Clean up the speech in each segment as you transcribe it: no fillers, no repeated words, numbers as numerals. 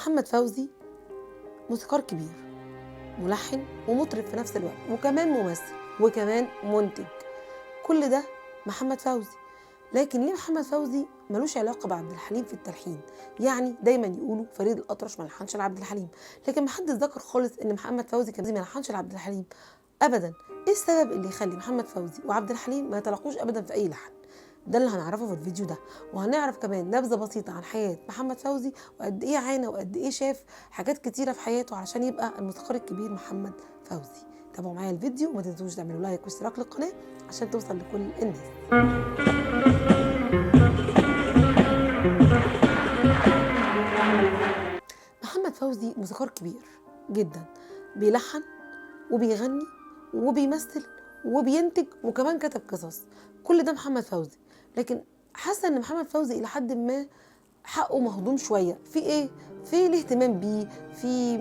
محمد فوزي موسيقار كبير، ملحن ومطرب في نفس الوقت، وكمان ممثل وكمان منتج. كل ده محمد فوزي. لكن ليه محمد فوزي ملوش علاقة بعبد الحليم في التلحين؟ يعني دايما يقولوا فريد الأطرش ما لحنش لعبد الحليم، لكن محدش ذكر خالص ان محمد فوزي كان ما لحنش لعبد الحليم ابدا. ايه السبب اللي يخلي محمد فوزي وعبد الحليم ما يتلاقوش ابدا في اي لحن؟ ده اللي هنعرفه في الفيديو ده، وهنعرف كمان نبذة بسيطة عن حياة محمد فوزي وقد ايه عانى وقد ايه شاف حاجات كتيرة في حياته علشان يبقى الموسيقار الكبير محمد فوزي. تابعوا معايا الفيديو وما تنسوش تعملوا لايك واشتراك للقناة عشان توصل لكل الناس. محمد فوزي موسيقار كبير جدا، بيلحن وبيغني وبيمثل وبينتج وكمان كتب قصص. كل ده محمد فوزي. لكن حاسه ان محمد فوزي الى حد ما حقه مهضوم شوية في ايه، في الاهتمام بيه، في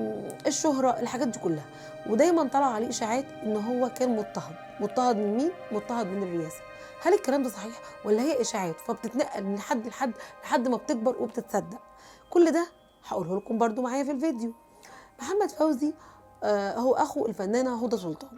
الشهرة، الحاجات دي كلها. ودايما طلع عليه اشاعات ان هو كان مضطهد. مضطهد من مين؟ مضطهد من الرئاسة. هل الكلام ده صحيح ولا هي اشاعات فبتتنقل من حد لحد لحد ما بتكبر وبتتصدق؟ كل ده هقوله لكم برضو معايا في الفيديو. محمد فوزي هو اخو الفنانة هدى سلطان.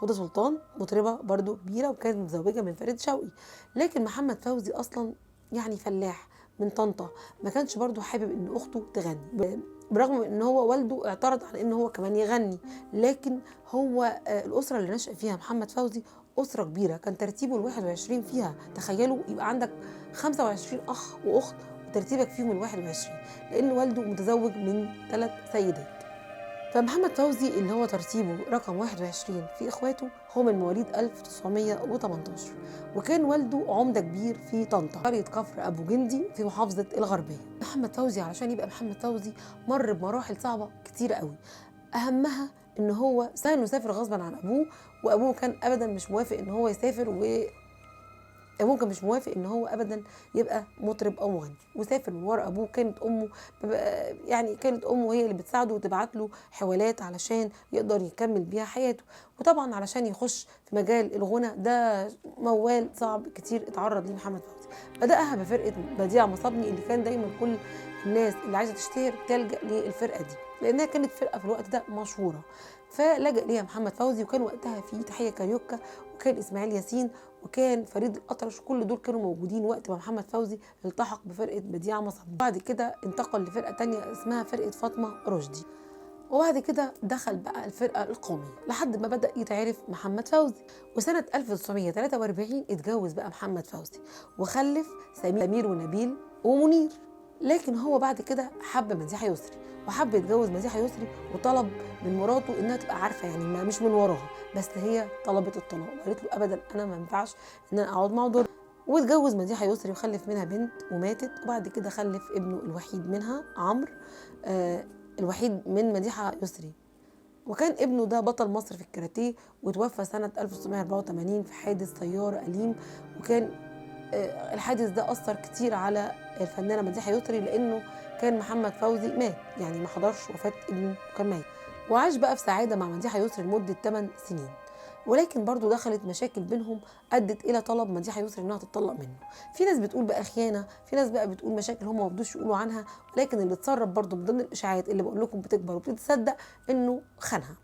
هدى سلطان مطربة برضو كبيرة وكانت متزوجة من فريد شوقي. لكن محمد فوزي أصلا يعني فلاح من طنطا، ما كانش برضو حابب إن أخته تغني، برغم من إن هو والده اعترض على إن هو كمان يغني. لكن هو الأسرة اللي نشأ فيها محمد فوزي أسرة كبيرة، كان ترتيبه 21 فيها. تخيلوا يبقى عندك 25 أخ وأخت وترتيبك فيهم 21، لأن والده متزوج من 3 سيدات. فمحمد فوزي اللي هو ترتيبه رقم 21 في اخواته، هو من مواليد 1918، وكان والده عمدة كبير في طنطا، قرية كفر ابو جندي في محافظة الغربية. محمد فوزي علشان يبقى محمد فوزي مر بمراحل صعبة كتير قوي، اهمها ان هو سهل انه يسافر غصبا عن ابوه، وابوه كان ابدا مش موافق ان هو يسافر، و ابوه كان مش موافق ان هو ابدا يبقى مطرب او مغني، وسافر من ورا ابوه. كانت امه يعني كانت امه هي اللي بتساعده وتبعت له حوالات علشان يقدر يكمل بيها حياته، وطبعا علشان يخش في مجال الغنى ده موال صعب كتير اتعرض ليه محمد فوزي. بدأها بفرقة بديع مصابني، اللي كان دايما كل الناس اللي عايزه تشتهر تلجأ للفرقة دي، لانها كانت فرقه في الوقت ده مشهورة، فلجأ ليها محمد فوزي. وكان وقتها في تحية كاريوكا، وكان اسماعيل ياسين، وكان فريد الأطرش، كل دول كانوا موجودين وقت ما محمد فوزي التحق بفرقة بديع مصابني. بعد كده انتقل لفرقة تانية اسمها فرقه فاطمة رشدي، وبعد كده دخل بقى الفرقة القومية لحد ما بدأ يتعرف محمد فوزي. وسنة 1943 اتجوز بقى محمد فوزي وخلف سمير ونبيل ومنير. لكن هو بعد كده حب مديحة يسري، وحب يتجوز مديحة يسري، وطلب من مراته انها تبقى عارفه، يعني ما مش من وراها، بس هي طلبت الطلاق وقالت له ابدا انا ما ينفعش ان انا اقعد مع دور. واتجوز مديحة يسري وخلف منها بنت وماتت، وبعد كده خلف ابنه الوحيد منها عمرو، الوحيد من مديحة يسري. وكان ابنه ده بطل مصر في الكاراتيه، وتوفى سنة 1984 في حادث سيارة أليم. وكان الحادث ده أثر كتير على الفنانة مديحة يسري، لأنه كان محمد فوزي مات، يعني ما حضرش وفاة ابنه وكان ميت. وعاش بقى في سعادة مع مديحة يسري لمدة 8 سنين، ولكن برضو دخلت مشاكل بينهم أدت إلى طلب مديحة يسري إنها تتطلق منه. في ناس بتقول بقى خيانة، في ناس بقى بتقول مشاكل هم ما بدوش يقولوا عنها، ولكن اللي اتسرب برضو من ضمن الإشاعات اللي بقول لكم بتكبر وبتتصدق إنه خانها.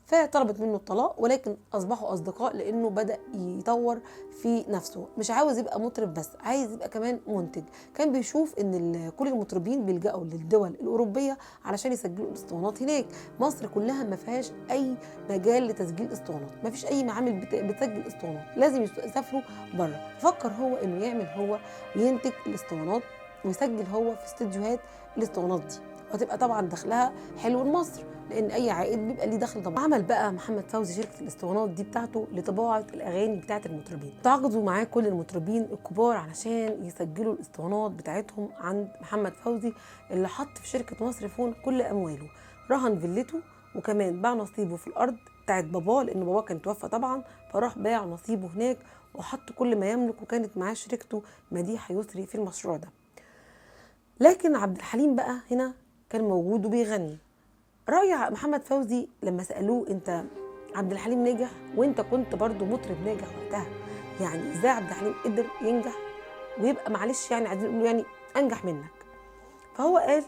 فطلبت منه الطلاق، ولكن أصبحوا أصدقاء، لأنه بدأ يطور في نفسه، مش عاوز يبقى مطرب بس، عايز يبقى كمان منتج. كان بيشوف إن كل المطربين بيلجأوا للدول الأوروبية علشان يسجلوا الأسطوانات هناك. مصر كلها ما فيهاش أي مجال لتسجيل أسطوانات، ما فيش أي معامل بتسجل أسطوانات، لازم يسافروا بره. فكر هو إنه يعمل هو وينتج الأسطوانات ويسجل هو في استوديوهات الأسطوانات دي، وهتبقى طبعا دخلها حلو لمصر، لان اي عائد بيبقى ليه دخل طبعا. عمل بقى محمد فوزي شركة الاسطوانات دي بتاعته لطباعه الاغاني بتاعه المطربين. تعاقدوا معاه كل المطربين الكبار علشان يسجلوا الاسطوانات بتاعتهم عند محمد فوزي، اللي حط في شركة مصر فون كل امواله، رهن فيلته، وكمان باع نصيبه في الارض بتاعت باباه، لان باباه كان توفى طبعا، فراح باع نصيبه هناك وحط كل ما يملك، وكانت معاه شركته مديحه يسري في المشروع ده. لكن عبد الحليم بقى هنا كان موجود وبيغني. رأي محمد فوزي لما سألوه انت عبد الحليم نجح وانت كنت برضو مطرب ناجح وقتها، يعني ازاي عبد الحليم قدر ينجح ويبقى معلش يعني عايزين نقول يعني انجح منك؟ فهو قال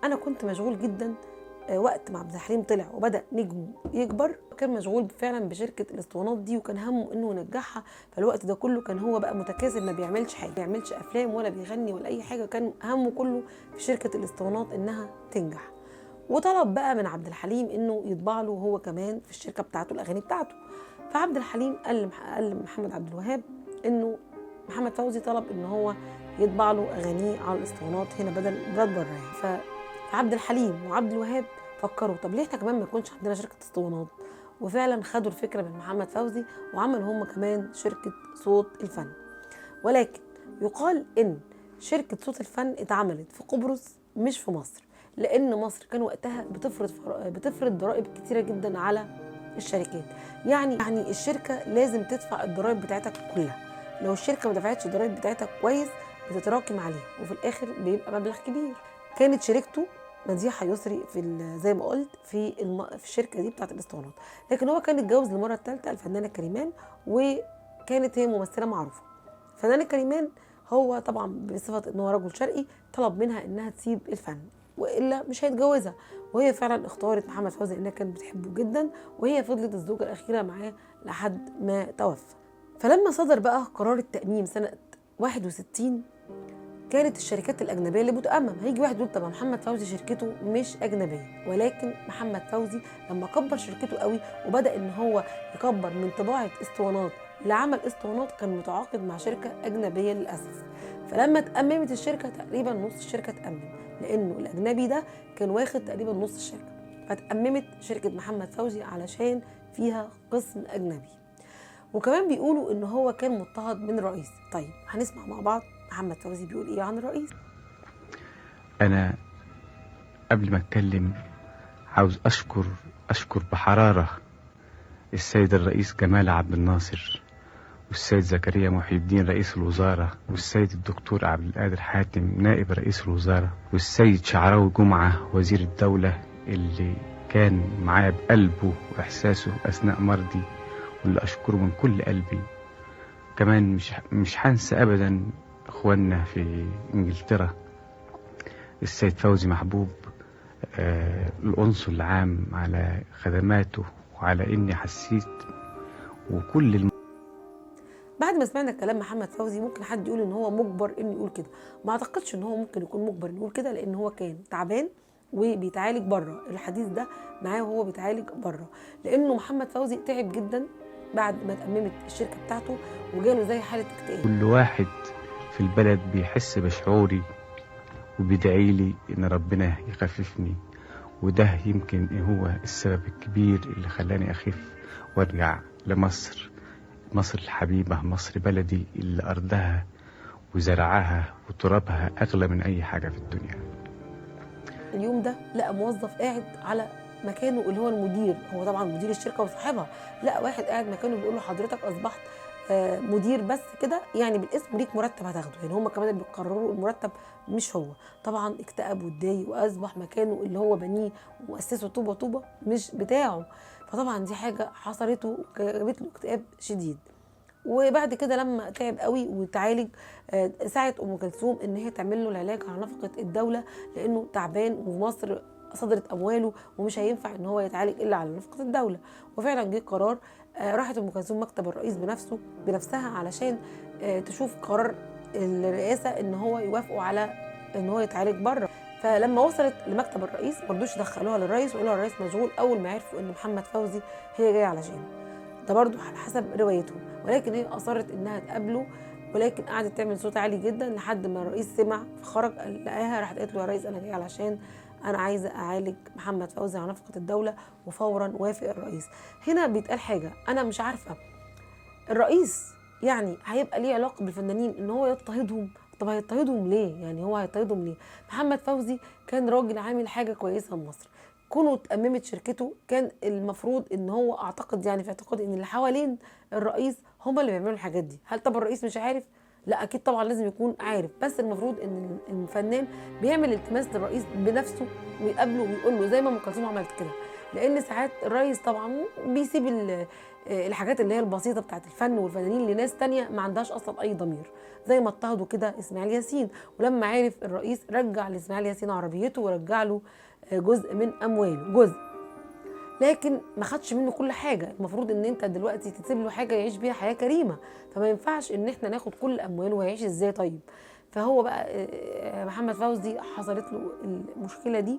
انا كنت مشغول جدا وقت ما عبد الحليم طلع وبدا نجمه يكبر، كان مشغول فعلا بشركه الاسطوانات دي وكان همه انه ينجحها. فالوقت ده كله كان هو بقى متكاسل، ما بيعملش حاجة، ما بيعملش افلام ولا بيغني ولا اي حاجة، كان همه كله في شركة الاسطوانات انها تنجح. وطلب بقى من عبد الحليم انه يطبع له هو كمان في الشركة بتاعته الاغاني بتاعته. فعبد الحليم قال لمحمد عبد الوهاب انه محمد فوزي طلب ان هو يطبع له اغانيه على الاسطوانات هنا بدل بره يعني. فعبد الحليم وعبد الوهاب فكروا طب ليه احنا كمان ما يكونش عندنا شركة اسطوانات، وفعلا خدوا الفكرة من محمد فوزي وعملوا هم كمان شركة صوت الفن. ولكن يقال ان شركة صوت الفن اتعملت في قبرص مش في مصر، لان مصر كان وقتها بتفرض ضرائب كتيرة جدا على الشركات. يعني الشركة لازم تدفع الضرائب بتاعتك كلها، لو الشركة ما دفعتش الضرائب بتاعتك كويس بتتراكم عليها وفي الاخر بيبقى مبلغ كبير. كانت شركته مديحه يسري في زي ما قلت في الشركة دي بتاعت الاسطوانات، لكن هو كان اتجوز للمرة الثالثة الفنانة كريمان، وكانت هي ممثلة معروفة. الفنانة كريمان هو طبعا بصفة ان هو رجل شرقي طلب منها انها تسيب الفن والا مش هيتجوزها، وهي فعلا اختارت محمد فوزي لانها كانت بتحبه جدا، وهي فضلت الزوجة الاخيرة معاه لحد ما توفى. فلما صدر بقى قرار التأميم سنة 61 كانت الشركات الاجنبية اللي بتأمم. هيجي واحد يقول طب محمد فوزي شركته مش اجنبية، ولكن محمد فوزي لما كبر شركته قوي وبدا ان هو يكبر من طباعه اسطوانات لعمل اسطوانات كان متعاقد مع شركة اجنبية للاسف. فلما اتأممت الشركة تقريبا نص الشركة اتأمم، لانه الاجنبي ده كان واخد تقريبا نص الشركة، فتأممت شركة محمد فوزي علشان فيها قسم اجنبي. وكمان بيقولوا ان هو كان مضطهد من الرئيس. طيب هنسمع مع بعض محمد فوزي بيقول ايه عن الرئيس. انا قبل ما اتكلم عاوز اشكر بحرارة السيد الرئيس جمال عبد الناصر، والسيد زكريا محي الدين رئيس الوزارة، والسيد الدكتور عبد القادر حاتم نائب رئيس الوزارة، والسيد شعراوي جمعة وزير الدولة اللي كان معايا بقلبه وإحساسه أثناء مرضي واللي أشكره من كل قلبي. كمان مش هنسى أبدا إخواننا في إنجلترا، السيد فوزي محبوب القنصل العام على خدماته وعلى إني حسيت وكل بعد ما سمعنا كلام محمد فوزي ممكن حد يقول ان هو مجبر انه يقول كده. ما اعتقدش ان هو ممكن يكون مجبر انه يقول كده، لان هو كان تعبان وبيتعالج بره. الحديث ده معاه وهو بيتعالج بره، لانه محمد فوزي تعب جدا بعد ما تأممت الشركة بتاعته وجاله زي حاله اكتئاب. كل واحد في البلد بيحس بشعوري وبيدعي لي ان ربنا يخففني، وده يمكن هو السبب الكبير اللي خلاني اخف وارجع لمصر، مصر الحبيبة، مصر بلدي اللي أرضها وزرعها وترابها أغلى من أي حاجة في الدنيا. اليوم ده لقى موظف قاعد على مكانه اللي هو المدير، هو طبعا مدير الشركة وصاحبها، لقى واحد قاعد مكانه بيقول له حضرتك أصبحت مدير بس كده، يعني بالاسم ليك مرتب هتاخده، يعني هم كمان اللي بيقرروا المرتب مش هو. طبعا اكتئب واتضايق واصبح مكانه اللي هو بنيه ومؤسسة طوبة طوبة مش بتاعه. فطبعا دي حاجة حصلته وجابت له اكتئاب شديد. وبعد كده لما تعب قوي وتعالج ساعت ام كلثوم ان هي تعمل له العلاج على نفقه الدولة، لانه تعبان ومصر صدرت امواله ومش هينفع ان هو يتعالج الا على نفقه الدولة. وفعلا جه قرار، راحت ام كلثوم مكتب الرئيس بنفسها علشان تشوف قرار الرئاسة ان هو يوافقوا على ان هو يتعالج بره. فلما وصلت لمكتب الرئيس ما رضوش يدخلوها للرئيس وقالوا الرئيس مشغول. اول ما عرفوا ان محمد فوزي هي جاية علشانه، ده برضو على حسب روايتهم، ولكن هي اصرت انها تقابله، ولكن قعدت تعمل صوت عالي جدا لحد ما الرئيس سمع فخرج لقاها، راحت قالت له يا ريس انا جاية علشان انا عايزه اعالج محمد فوزي على نفقه الدولة، وفورا وافق الرئيس. هنا بيتقال حاجة انا مش عارفه، الرئيس يعني هيبقى ليه علاقة بالفنانين ان هو يضطهدهم؟ طب هيضطهدهم ليه؟ يعني هو هيضطهدهم ليه؟ محمد فوزي كان راجل عامل حاجة كويسة لمصر، كونه اتأممت شركته كان المفروض ان هو، اعتقد يعني في اعتقادي ان اللي حوالين الرئيس هم اللي بيعملوا الحاجات دي. هل طب الرئيس مش عارف؟ لا اكيد طبعا لازم يكون عارف، بس المفروض ان الفنان بيعمل التماس للرئيس بنفسه ويقابله ويقول له زي ما ام كلثوم عملت كده. لان ساعات الرئيس طبعا بيسيب الحاجات اللي هي البسيطة بتاعت الفن والفنانين لناس تانية ما عندهاش اصلا اي ضمير، زي ما اضطهدوا كده اسماعيل ياسين. ولما عرف الرئيس رجع لاسماعيل ياسين عربيته ورجع له جزء من امواله، جزء، لكن ما خدش منه كل حاجة. المفروض ان انت دلوقتي تسيب له حاجة يعيش بيها حياة كريمة، فما ينفعش ان احنا ناخد كل امواله وهيعيش ازاي طيب؟ فهو بقى محمد فوزي حصلت له المشكلة دي،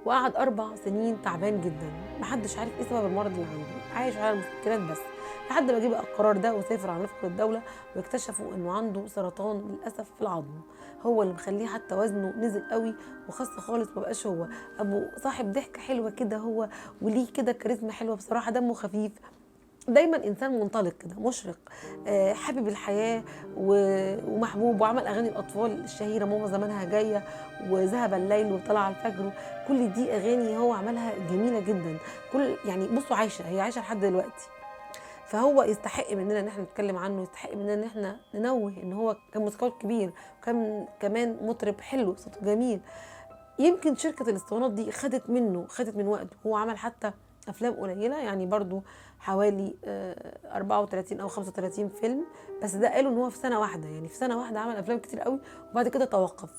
وقعد 4 سنين تعبان جدا، محدش عارف ايه سبب المرض اللي عنده، عايش على المسكنات بس، لحد ما جه بقى القرار ده وسافر على نفقه الدولة، واكتشفوا انه عنده سرطان للاسف في العظم، هو اللي مخليه حتى وزنه نزل قوي وخس خالص، ما بقاش هو ابو صاحب ضحكه حلوة كده، هو وليه كده كاريزما حلوة بصراحة، دمه خفيف، دايما انسان منطلق كده، مشرق، حابب الحياة ومحبوب، وعمل اغاني الاطفال الشهيرة ماما زمانها جاية وذهب الليل وطلع الفجر، كل دي اغاني هو عملها جميلة جدا، كل يعني بصوا عايشه، هي عايشه لحد دلوقتي. فهو يستحق مننا ان احنا نتكلم عنه، يستحق مننا ان احنا ننوه ان هو كان موسيقار كبير، وكان كمان مطرب حلو، صوته جميل. يمكن شركة الاسطوانات دي خدت منه، خدت من وقته، هو عمل حتى افلام قليله، يعني برضو حوالي 34 او 35 فيلم بس، ده قالوا ان هو في سنة واحدة، يعني في سنة واحدة عمل افلام كتير قوي، وبعد كده توقف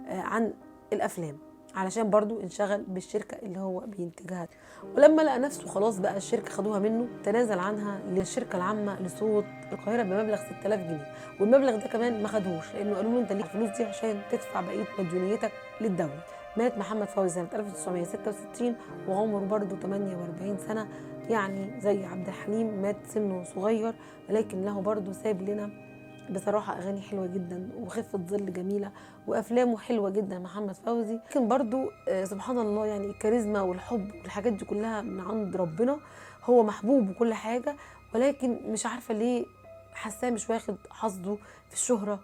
عن الافلام علشان برضو انشغل بالشركة اللي هو بينتجها. ولما لقى نفسه خلاص بقى الشركة خدوها منه، تنازل عنها للشركة العامة لصوت القاهرة بمبلغ 6000 جنيه، والمبلغ ده كمان ما خدهوش، لانه قالوا له انت ليك الفلوس دي عشان تدفع بقية مديونيتك للدولة. مات محمد فوزي سنة 1966 وعمره برضه 48 سنة، يعني زي عبد الحليم مات سنة صغير، ولكن له برضه ساب لنا بصراحة أغاني حلوة جدا وخفة ظل جميلة وأفلامه حلوة جدا محمد فوزي. لكن برضه سبحان الله، يعني الكاريزما والحب والحاجات دي كلها من عند ربنا، هو محبوب وكل حاجة، ولكن مش عارفة ليه حاساه مش واخد حظه في الشهرة،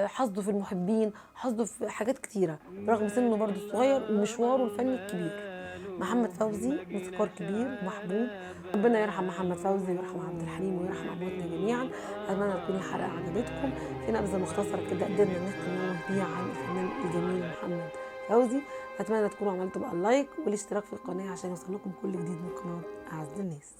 حظه في المحبين، حظه في حاجات كتيرة، رغم سنة برضه الصغير ومشواره الفني الكبير. محمد فوزي موسيقار كبير ومحبوب، ربنا يرحم محمد فوزي ويرحم عبد الحليم ويرحم أمواتنا جميعا. أتمنى تكون الحلقة عجبتكم، في نبذة مختصرة كده قدرنا إن احنا ننوه بيها عن الفنان الجميل محمد فوزي. أتمنى تكونوا عملتوا بقى اللايك والاشتراك في القناة عشان يوصل لكم كل جديد من قناة أعز الناس.